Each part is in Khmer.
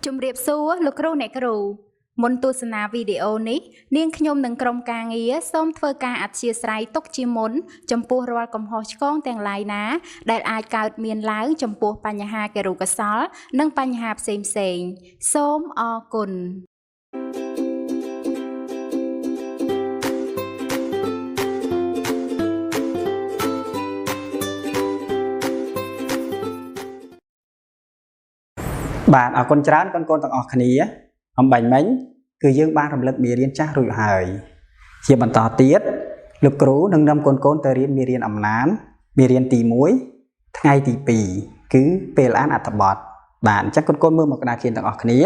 ជំរាបសួរលោកគ្រូអ្នកគ្រូមុនទស្សនាវីដេអូនេះនាងខ្ញុំនិងក្រុមការងារសូមធ្វើការអធ្យាស្រ័យទុកជាមុនចំពោះរាល់កំហុសឆ្គងទាំងឡាយណាដែលអាចកើតមានឡើងចំពោះបញ្ហាគរុកោសល្យនិងបញ្ហាផ្សេងៗសូមអរគុណ បាទអរគុណច្រើនកូនកូនទាំងអស់គ្នាអំបញ្ញមិញគឺយើងបានរំលឹកមេរៀនចាស់រួចហើយជាបន្តទៀតលោកគ្រូនឹងនាំកូនកូនទៅរៀនមេរៀនអំណានមេរៀនទី1ថ្ងៃទី2គឺពេលអានអត្ថបទបាទអញ្ចឹងកូនកូនមើលមកក្តារខៀនទាំងអស់គ្នា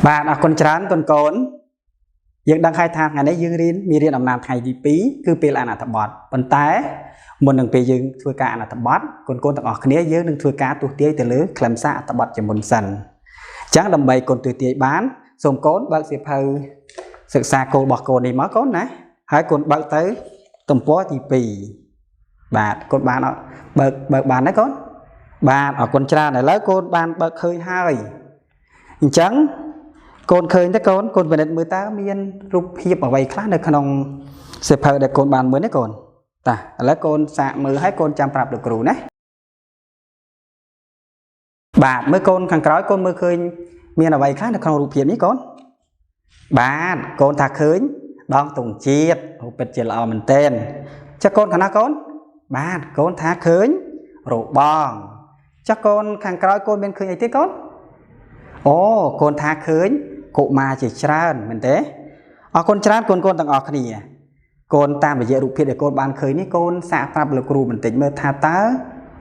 បាទអរគុណច្រើនកូនកូនយើងដឹងហើយថាថ្ងៃនេះយើងរៀនមេរៀនអំណានថ្ងៃទី2គឺពេលអានអត្ថបទប៉ុន្តែមុននឹងពេលយើងធ្វើការអានអត្ថបទកូនកូនទាំងអស់គ្នាយើងនឹងធ្វើការទស្សន៍ទាយទៅលើខ្លឹមសារអត្ថបទជាមុនសិនអញ្ចឹងដើម្បីកូនទស្សន៍ទាយបានសូមកូនបើកសៀវភៅសិក្សាគោលរបស់កូននេះមកកូនណាហើយកូនបើកទៅទំព័រទី2បាទកូនបានអត់បើកបានទេកូនបាទអរគុណច្រើនឥឡូវកូនបានបើកឃើញហើយអញ្ចឹងកូនឃើញទេកូនកូនពិនិត្យមើលតើមានរូបភាពអ្វីខ្លះនៅក្នុងសៀវភៅដែលកូនបានមើលនេះកូនតាឥឡូវកូនសាកមើលហើយកូនចាំប្រាប់លោកគ្រូណាបាទមើលកូនខាងក្រោយកូនមើលឃើញមានអ្វីខ្លះនៅក្នុងរូបភាពនេះកូនបាទកូនថាឃើញដងទង់ជាតិអូពិតជាល្អមែនទែនចាកូនខាងណាកូនបាទកូនថាឃើញរបងចាកូនខាងក្រោយកូនមានឃើញអីទេកូនអូកូនថាឃើញកុមារជាច្រើនមែនទេអរគុណច្រើនកូនកូនទាំងអស់គ្នាកូនតាមរយៈរូបភាពដែលកូនបានឃើញនេះកូនសាកប្រាប់លោកគ្រូបន្តិចមើលថាតើ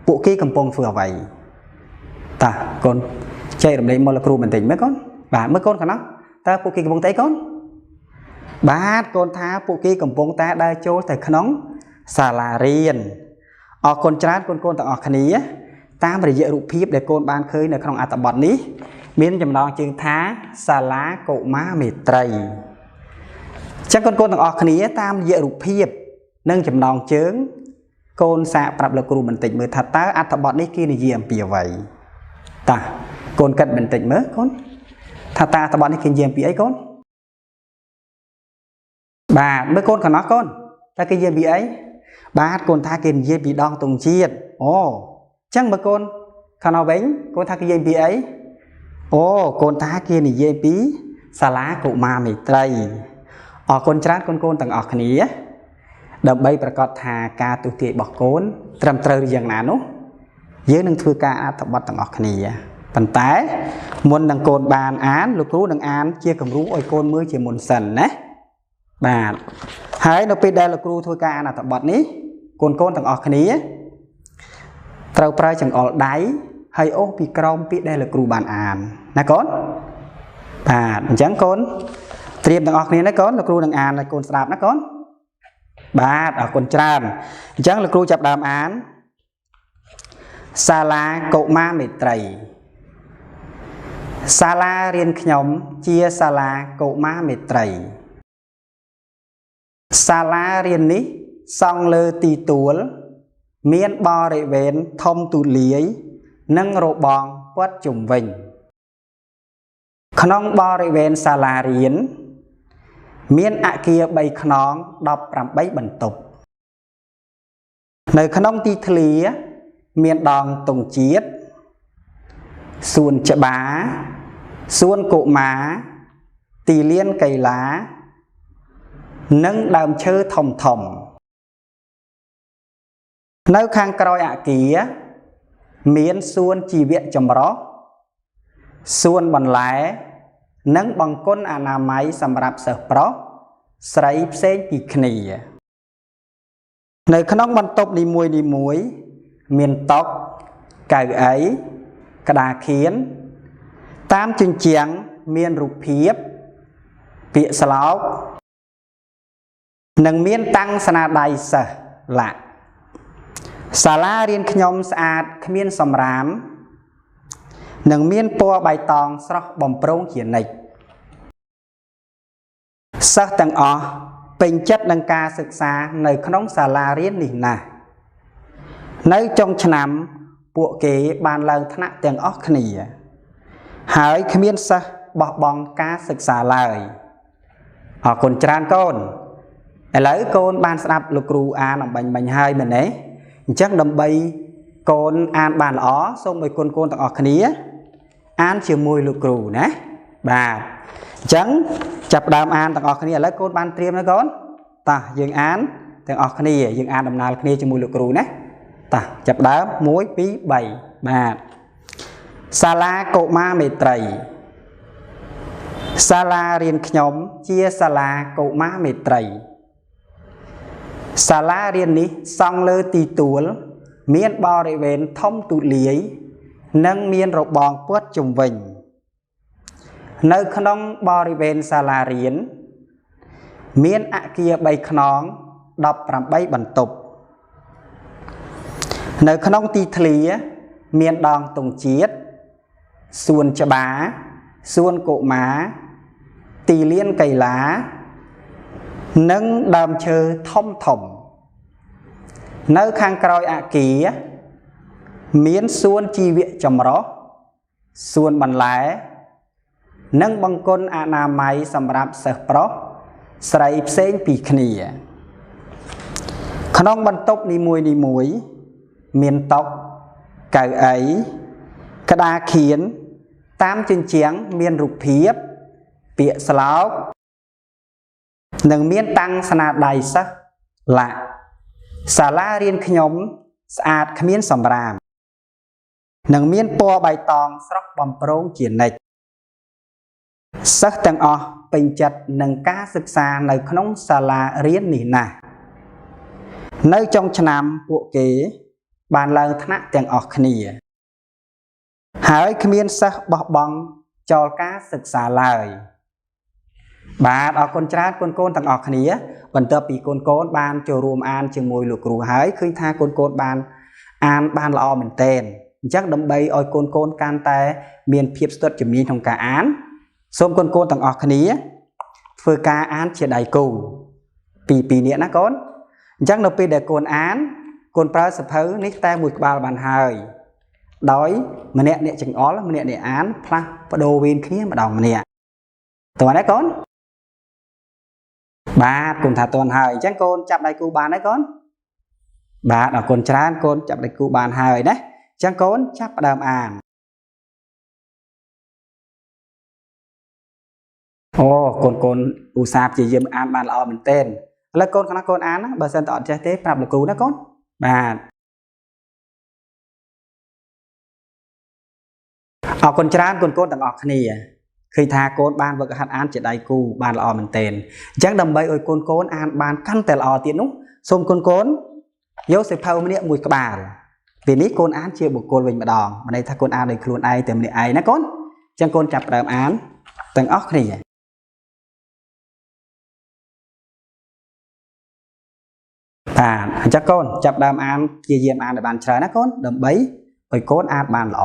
ពួកគេកំពុងធ្វើអ្វីតាកូនចែករំលែកមកលោកគ្រូបន្តិចមើលកូនបាទមើលកូនខាងនោះតើពួកគេកំពុងតែអីកូនបាទកូនថាពួកគេកំពុងតែដើរចូលទៅក្នុងសាលារៀនអរគុណច្រើនកូនកូនទាំងអស់គ្នាតាមរយៈរូបភាពដែលកូនបានឃើញនៅក្នុងអត្ថបទនេះមានចំណងជើងថាសាលាកុមារមេត្រីអញ្ចឹងកូនកូនទាំងអស់គ្នាតាមរយៈរូបភាពនិងចំណងជើងកូនសាកប្រាប់លោកគ្រូបន្តិចមើលថាតើអត្ថបទនេះគេនិយាយអំពីអ្វីតាកូនគិតបន្តិចមើលកូនថាតើអត្ថបទនេះគេនិយាយអំពីអីកូនបាទមើលកូនកណ្ដោះកូនតើគេនិយាយពីអីបាទកូនថាគេនិយាយពីដងទង់ជាតិអូអញ្ចឹងមើលកូនខាងនោះវិញកូនថាគេនិយាយពីអីអូកូនថាគេនិយាយពីសាលាកុមារមេត្រីអរគុណច្រើនកូនកូនទាំងអស់គ្នាដើម្បីប្រកាសថាការទស្សន៍ទាយរបស់កូនត្រឹមត្រូវយ៉ាងណានោះយើងនឹងធ្វើការអត្ថបទទាំងអស់គ្នាប៉ុន្តែមុននឹងកូនបានអានលោកគ្រូនឹងអានជាគំរូឲ្យកូនមើលជាមុនសិនណាបាទហើយនៅពេលដែលលោកគ្រូធ្វើការអានអត្ថបទនេះកូនកូនទាំងអស់គ្នាត្រូវប្រើចង្អុលដៃហើយអូសពីក្រោមពាក្យដែលលោកគ្រូបានអានណាកូនបាទអញ្ចឹងកូនត្រៀមទាំងអស់គ្នាណាកូនលោកគ្រូនឹងអានឲ្យកូនស្ដាប់ណាកូនបាទអរគុណច្រើនអញ្ចឹងលោកគ្រូចាប់ដើមអានសាលាកុមារមេត្រីសាលារៀនខ្ញុំជាសាលាកុមារមេត្រីសាលារៀននេះសង់លើទីទួលមានបរិវេណធំទូលាយនិងរបងព័ទ្ធជុំវិញក្នុងបរិវេណសាលារៀនមានអគារ3ខ្នង18បន្ទប់នៅក្នុងទីធ្លាមានដងទង់ជាតិសួនច្បារសួនកុមារទីលានកីឡានិងដើមឈើធំធំនៅខាងក្រោយអគារមានសួនជីវៈចម្រុះ សួនបន្លែ និងបង្គន់អនាម័យសម្រាប់សិស្សប្រុសស្រីផ្សេងពីគ្នានៅក្នុងបន្ទប់នីមួយនីមួយមានតុកៅអីក្តារខៀនតាមជញ្ជាំងមានរូបភាពពាក្យស្លោកនិងមានតាំងស្នាដៃសិស្សឡាក់សាលារៀនខ្ញុំស្អាតគ្មានសំរាមនិងមានពណ៌បៃតងស្រស់បំព្រងជានិច្ចសិស្សទាំងអស់ពេញចិត្តនឹងការសិក្សានៅក្នុងសាលារៀននេះណាស់នៅចុងឆ្នាំពួកគេបានឡើងថ្នាក់ទាំងអស់គ្នាហើយគ្មានសិស្សបោះបង់ការសិក្សាឡើយអរគុណច្រើនកូនឥឡូវកូនបានស្ដាប់លោកគ្រូអានអំបញ្ញមិញហើយមែនទេអញ្ចឹងដើម្បីកូនអានបានល្អសូមឲ្យកូនៗទាំងអស់គ្នាអានជាមួយលោកគ្រូណាបាទអញ្ចឹងចាប់ដើមអានទាំងអស់គ្នាឥឡូវកូនបានត្រៀមហើយកូនតោះយើងអានទាំងអស់គ្នាយើងអានដំណើរគ្នាជាមួយលោកគ្រូណាតោះចាប់ដើម1 2 3បាទសាលាកុមារមេត្រីសាលារៀនខ្ញុំជាសាលាកុមារមេត្រីសាលារៀននេះសង់លើទីទួលមានបរិវេណធំទូលាយនិងមានរបងព័ទ្ធជុំវិញនៅក្នុងបរិវេណសាលារៀនមានអគារ3ខ្នង18បន្ទប់នៅក្នុងទីធ្លាមានដងទង់ជាតិសួនច្បារសួនកុមារទីលានកីឡានិងដើមឈើធំធំនៅខាងក្រោយអគារមានសួនជីវៈចម្រុះសួនបន្លែនិងបង្គន់អនាម័យសម្រាប់សិស្សប្រុសស្រីផ្សេងពីគ្នាក្នុងបន្ទប់នីមួយនីមួយមានតុកៅអីក្តារខៀនតាមជញ្ជាំងមានរូបភាពពាក្យស្លោកនិងមានតាំងស្នាដៃសិស្សឡាក់សាលារៀនខ្ញុំស្អាតគ្មានសំរាមនិងមានពណ៌បៃតងស្រស់បំព្រងជានិច្ចសិស្សទាំងអស់ពេញចិត្តនឹងការសិក្សានៅក្នុងសាលារៀននេះណាស់នៅចុងឆ្នាំពួកគេបានឡើងថ្នាក់ទាំងអស់គ្នាហើយគ្មានសិស្សបោះបង់ចោលការសិក្សាឡើយបាទអរគុណច្រើនកូនៗទាំងអស់គ្នាបន្ទាប់ពីកូនៗបានចូលរួមអានជាមួយលោកគ្រូហើយឃើញថាកូនៗបានអានបានល្អមែនទែនអញ្ចឹងដើម្បីឲ្យកូនៗកាន់តែមានភាពស្ទាត់ជំនាញក្នុងការអានសូមកូនៗទាំងអស់គ្នាធ្វើការអានជាដៃគូពីរនាក់ណាកូនអញ្ចឹងនៅពេលដែលកូនអានកូនប្រើសភៅនេះតែមួយក្បាលបានហើយដោយម្នាក់អ្នកចង្អុលម្នាក់អ្នកអានផ្លាស់ប្ដូរវេនគ្នាម្ដងម្នាក់តើណាកូនបាទកូនថាតន់ហើយអញ្ចឹងកូនចាប់ដៃគូបានហើយកូនបាទអរគុណច្រើនកូនចាប់ដៃគូបានហើយណាអញ្ចឹងកូនចាប់ផ្ដើមអានអូកូនកូនឧស្សាហ៍ព្យាយាមអានបានល្អមែនទែនឥឡូវកូនខ្លះកូនអានណាបើសិនតើអត់ចេះទេប្រាប់លោកគ្រូណាកូនបាទអរគុណច្រើនកូនកូនទាំងអស់គ្នាឃើញថាកូនបានវឹកហាត់អានជាដៃគូបានល្អមែនទែនអញ្ចឹងដើម្បីឲ្យកូនកូនអានបានកាន់តែល្អទៀតនោះសូមកូនកូនយកសៀវភៅម្នាក់មួយក្បាលពេលនេះកូនអានជាបុគ្គលវិញម្ដងមានន័យថាកូនអានដោយខ្លួនឯងតែម្នាក់ឯងណាកូនអញ្ចឹងកូនចាប់ផ្ដើមអានទាំងអស់គ្នាបាទអញ្ចឹងកូនចាប់ដើមអានព្យាយាមអានឲ្យបានច្រើនណាកូនដើម្បីឲ្យកូនអានបានល្អ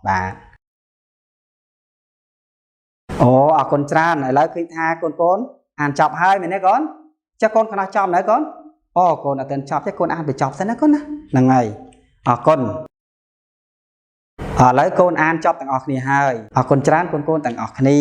បាទអូអរគុណច្រើនឥឡូវឃើញថាកូនកូនអានចប់ហើយមែនទេកូនចាកូនខ្លះចប់នៅកូនអូកូនអត់ទាន់ចប់ទេកូនអានទៅចប់សិនណាកូនណាហ្នឹងហើយអរគុណឥឡូវកូនអានចប់ទាំងអស់គ្នាហើយអរគុណច្រើនកូនកូនទាំងអស់គ្នា